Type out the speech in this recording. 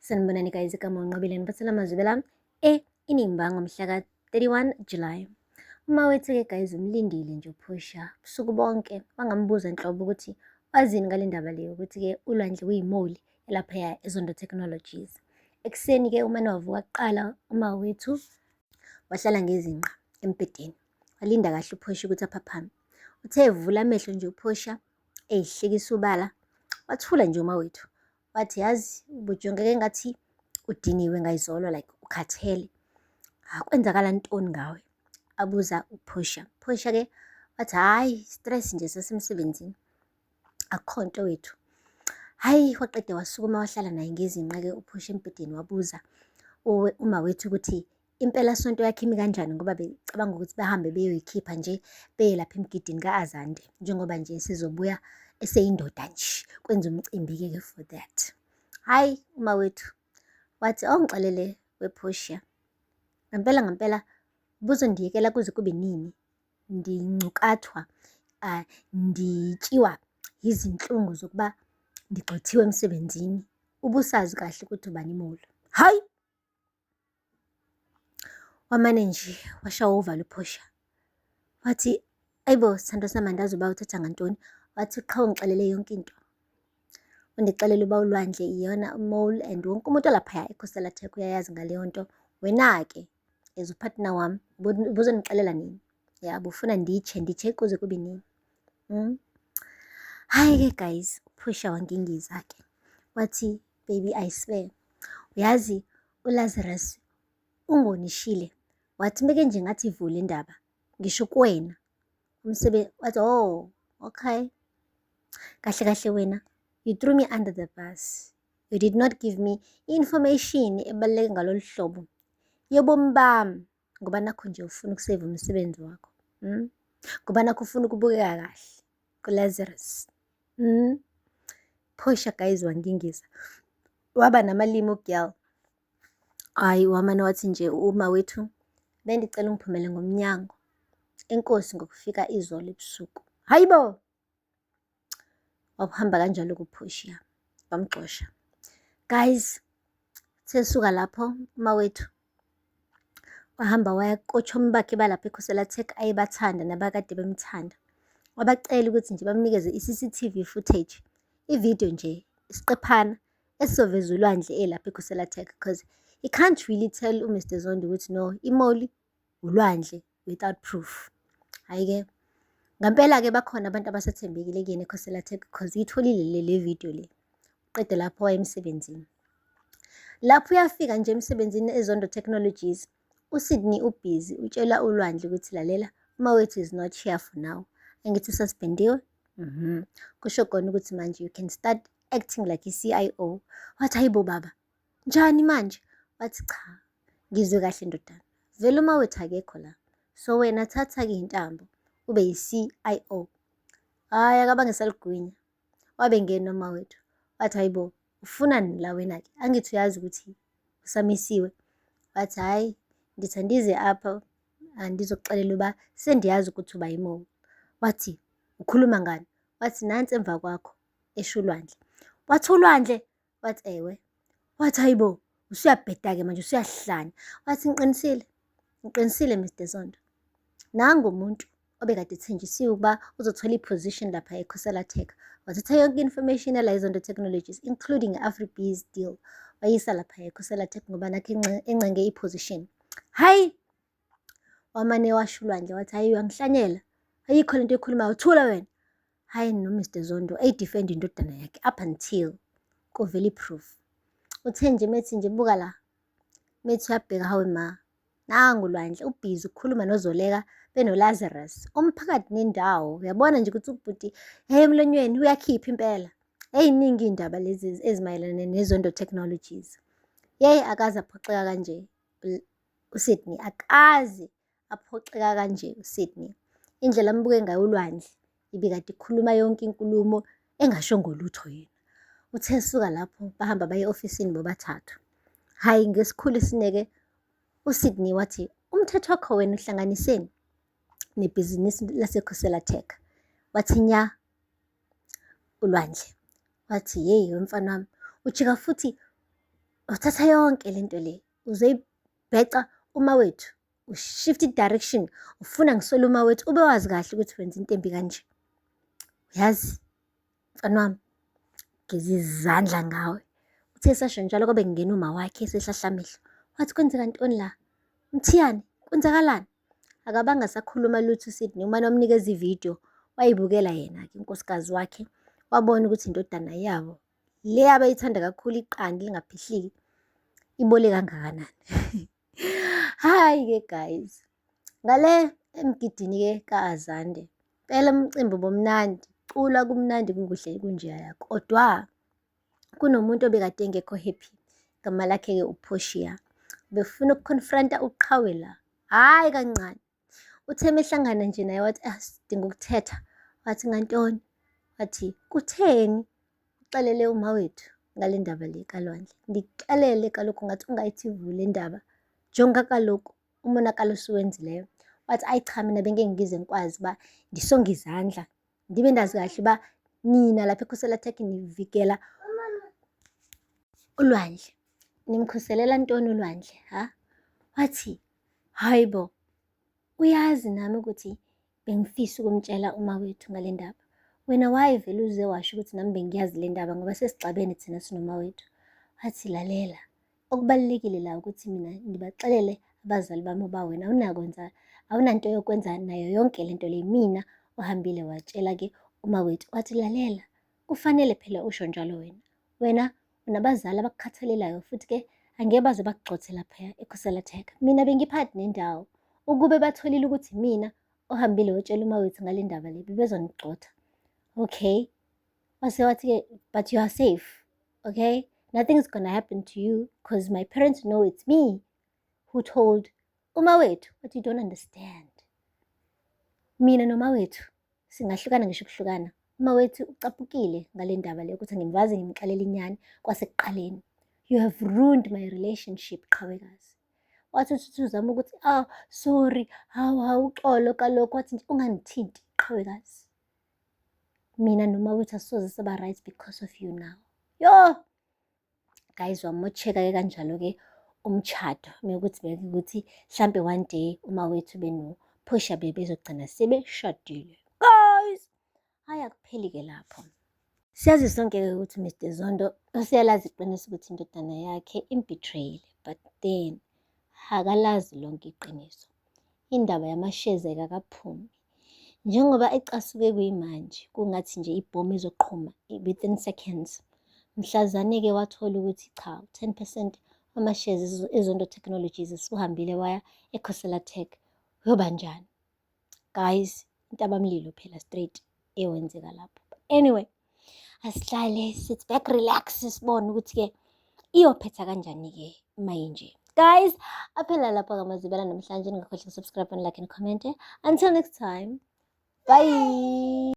Sanibonani guys, igama uNqobile niphathela amazwi la e Inimba ngomhla ka-31 July. Uma wethu-ke guys umlindile nje uPortia busuku bonke, wangambuza nhlobo ukuthi wazini ngale ndaba leyo ukuthi-ke uLwandle uyi-mole elaphaya eZondo Technologies. Ekuseni-ke umane wavuka kuqala uma wethu wahlala ngezinqa embhedeni, walinda kahle uPortia ukuthi aphaphame. Uthe evula amehlo nje uPortia eyihlekisa ubala, wathula nje uma wethu. Wathi yazi ubujongeke engathi udiniwe ngayizolo, like ukhathele. Kwenzakala ntoni ngawe? Abuza uPortia. Portia-ke wathi hhayi, stress nje sasemsebenzini, akukho nto wethu. Hhayi, waqeda wasukuma wahlala naye ngezinqa-ke uPortia embhedeni, wabuza uma wethu ukuthi impelasonto yakhe imi kanjani, ngoba becabanga ukuthi bahambe beyoyikhipha nje beye lapha emgidini ka-Azande, njengoba nje esezobuya eseyindoda nje, kwenza umcimbi-ke ke for that. Hhayi, uma wethu wathi awungixelele wePortia, ngempela ngempela ubuzondiyekela kuze kube nini ndincukathwa, ndityiwa yizinhlungu zokuba ndigxothiwe emsebenzini, ubusazi kahle ukuthi ubani i-mole. Hhayi! Wamane nje washawa uvalo uPortia. Wathi, ayibo sithandwa sami, andazi uba uthetha ngantoni. Wathi qha ungixelele yonke into. Undixelele uba uLwandle iyona mole and wonke umuntu olaphaya eKhosela Tech uyayazi ngaleyo nto. Wena-ke as u-partner wami ubuzondixelela nini? Yabo ufuna nditshe nditshe kuze kube nini? Hhayi-ke guys, uPortia wangingiza-ke. Wathi baby I swear, uyazi uLazarus ungonishile. Wathi meke nje ngathi ivule indaba ngisho kuwena umsebenzi. Wathi oh okay, kahle kahle wena you threw me under the bus. You did not give me information ebaluleke ngalolu hlobo yobomi bami, ngoba nakho nje ufuna ukuseva umsebenzi wakho. Ngoba nakho ufuna ukubukeka kahle kuLazarus. Portia guys wangingiza. Waba namalimi u-girl. Hhayi, wamane wathi nje uma wethu bendicela ungiphumele ngomnyango. Enkosi ngokufika izolo ebusuku. Hayi bo! Wakuhamba kanjalo kuPortia, bamxosha. Guys, sesuka lapho uma wethu wahamba waya kochomi bakhe balapha eKhosela Tech ayebathanda nabakade bemthanda. Wabacela ukuthi nje bamnikeze i-CCTV footage, ividiyo nje, isiqephana esizoveza uLwandle elapha eKhosela Tech, because he can't really tell uMr Zondi ukuthi no, i-mole uLwandle without proof. Hhayi-ke, ngempela-ke bakhona abantu abasathembekile kuyena eKhosela Tech, because uyitholile le video le. Uqede lapho waya emsebenzini. Lapho uyafika nje emsebenzini eZondo Technologies, uSydney ubhizi utshela uLwandle ukuthi lalela, umawethu is not here for now. Angithi ususpendiwe? Kusho kona ukuthi manje you can start acting like i-CIO. Wathi hayibo baba, njani manje? Wathi cha, ngizwe kahle ndodana. Vele umawethu akekho la. So wena thatha-ke intambo ube yi-CIO. Hhayi, akabange saligwinya. Wabe ngena umawethu. Wathi hayibo, ufunani la wena-ke? Angithi uyazi ukuthi usamisiwe. Wathi hhayi, ndithi andize apha andizokuxelela uba sendiyazi ukuthi uba yi-mole. Wathi ukhuluma ngani? Wathi nansi emva kwakho, esho uLwandle. Wathi uLwandle? Wathi ewe. Wathi hayibo, usuyabheda-ke manje usuyahlanya. Wathi ngiqinisile, ngiqinisile Mr Zondo. Nangu umuntu obekade ethenjisiwe ukuba uzothola i-position lapha eKhosela Tech. Wathatha yonke i-information yala eZondo Technologies, including i-Afribiz deal, wayisa lapha eKhosela Tech ngoba nakho encenge i-position. Hhayi, wamane washo uLwandle wathi hhayi uyangihlanyela, ayikho lento ekhulumayo, thula wena. Hhayi no-Mr Zondo eyi-defend indodana yakhe up until kuvela i-proof. Uthe nje methi nje buka la, methi uyabheka, hawe ma, nangu uLwandle ubhizi ukukhuluma noZoleka benoLazarus umphakathi nendawo. Uyabona nje ukuthi ubhuti hey emlonyweni uyakhipha impela. Eyiningi iy'ndaba lezi ezimayelana neZondo Technologies. Yeyi akaze aphoxeka kanje uSydney, akaze aphoxeka kanje uSydney. Indlela ambuke ngayo uLwandle ibikade ikhuluma yonke inkulumo engashongo lutho yena. Uthe esuka lapho bahamba baye e-ofisini bobathathu. Hhayi ngesikhulu isineke uSydney wathi umthetho wakho wena uhlanganiseni nebhizinisi laseKhosela Tech. Wathi nya uLwandle. Wathi yeyi wemfana wami, ujika futhi Uthatha yonke le nto le uzoyibheca uMawethu, u-shift i-direction, ufuna ngisole uMawethu ube wazi kahle ukuthi wenza into embi kanje. Uyazi mfana wami, ngigeza izandla ngawe. Uthe esasho njalo kwabe kungena uma wakhe esehlahla amehlo. Wathi, "Kwenzeka ntoni la? Mthiyane, kwenzakalani?" Akabange asakhuluma lutho uSydney, umane wamnikeza ividiyo, wayibukela yena-ke unkosikazi wakhe, wabona ukuthi indodana yabo le abayithanda kakhulu iqanda lingaphihliki ibole kangakanani. Hhayi-ke guys, ngale emgidini-ke ka-Azande, impela umcimbi ubumnandi, culwa kumnandi kukuhle kunjeyaya, kodwa kunomuntu obekade engekho happy, igama lakhe-ke uPortia. Ubefuna uku-confront-a uQhawe la, hhayi kancane. Uthe mehlangana nje naye wathi, "Ah, sidinga ukuthetha." Wathi, "Ngantoni?" Wathi, "Kutheni uxelele umawethu ngale ndaba le kaLwandle? Ngikuxelele kaloku ngathi ungayithi vu le ndaba. Jonga kaloku umonakalo osuwenzileyo." Wathi, "Ayi cha, mina bengeke ngize ngikwazi uba ndisonge izandla ndibe ndazi kahle uba nina lapha eKhosela Tech nivikela uLwandle. Nimkhuselela ntoni uLwandle, ha?" Wathi, "Hayi bo, uyazi nami ukuthi bengifisa ukumtshela umawethu ngale ndaba. Wena why vele uze washo ukuthi nami bengiyazi le ndaba ngoba sesixabene thina sinomawethu?" Wathi, "Lalela, okubalulekile la ukuthi mina ngibaxelele abazali bami uba wena awunakwenza, awunanto yokwenza nayo yonke lento le. Mina uhambile watshela-ke umawethu." Wathi, "Lalela, kufanele phela usho njalo wena. Wena unabazali abakukhathalelayo futhi-ke angeke baze bakugxothe laphaya eKhosela Tech. Mina bengiphakathi nendawo. Ukube batholile ukuthi mina ohambile wotshela umawethu ngale ndaba le, bebezongigxotha. Okay." Wase wathi-ke, "But you are safe, okay? Nothing's gonna happen to you because my parents know it's me who told umawethu." But you don't understand. Mina nomawethu singahlukana ngisho ukuhlukana. Umawethu ucaphukile ngale ndaba le ukuthi angimvaze ngimxelele inyani kwasekuqaleni. You have ruined my relationship, qhawekazi. Wathi uthi uzama ukuthi, "Ah, sorry, hawu hawu, uxolo kalokhu." Wathi nje, "Ungangithinti, qhawekazi. Mina nomawethu asisoze saba right because of you now." Yo! Guys, wamosheka-ke kanjalo-ke umshado. Mekuthi bekuthi hlampe one day umawethu beno-Portia bebezogcina sebeshadile. Guys, hhayi akupheli-ke lapho. Siyazi sonke-ke ukuthi Mr Zondo usiyalazi iqiniso ukuthi indodana yakhe im-betrayile, but then akalazi lonke iqiniso. Indaba yama-shares ayikakaphumi. Njengoba ecasuke kuyimanje, kungathi nje ibhomu izoqhuma within seconds. Mhlazane-ke wathola ukuthi cha, 10% wama-shares eZondo Technologies usuhambile waya eKhosela Tech. Kuyoba njani? Guys, intabamlilo phela straight eyowenzeka lapho. Anyway, asihlale, sit back, relax, sibone ukuthi-ke iyophetha kanjani-ke mayinje. Guys, aphela lapho ngamazibela namhlanje. Ningakhohlwa uku-subscribe and like and comment. Until next time, bye.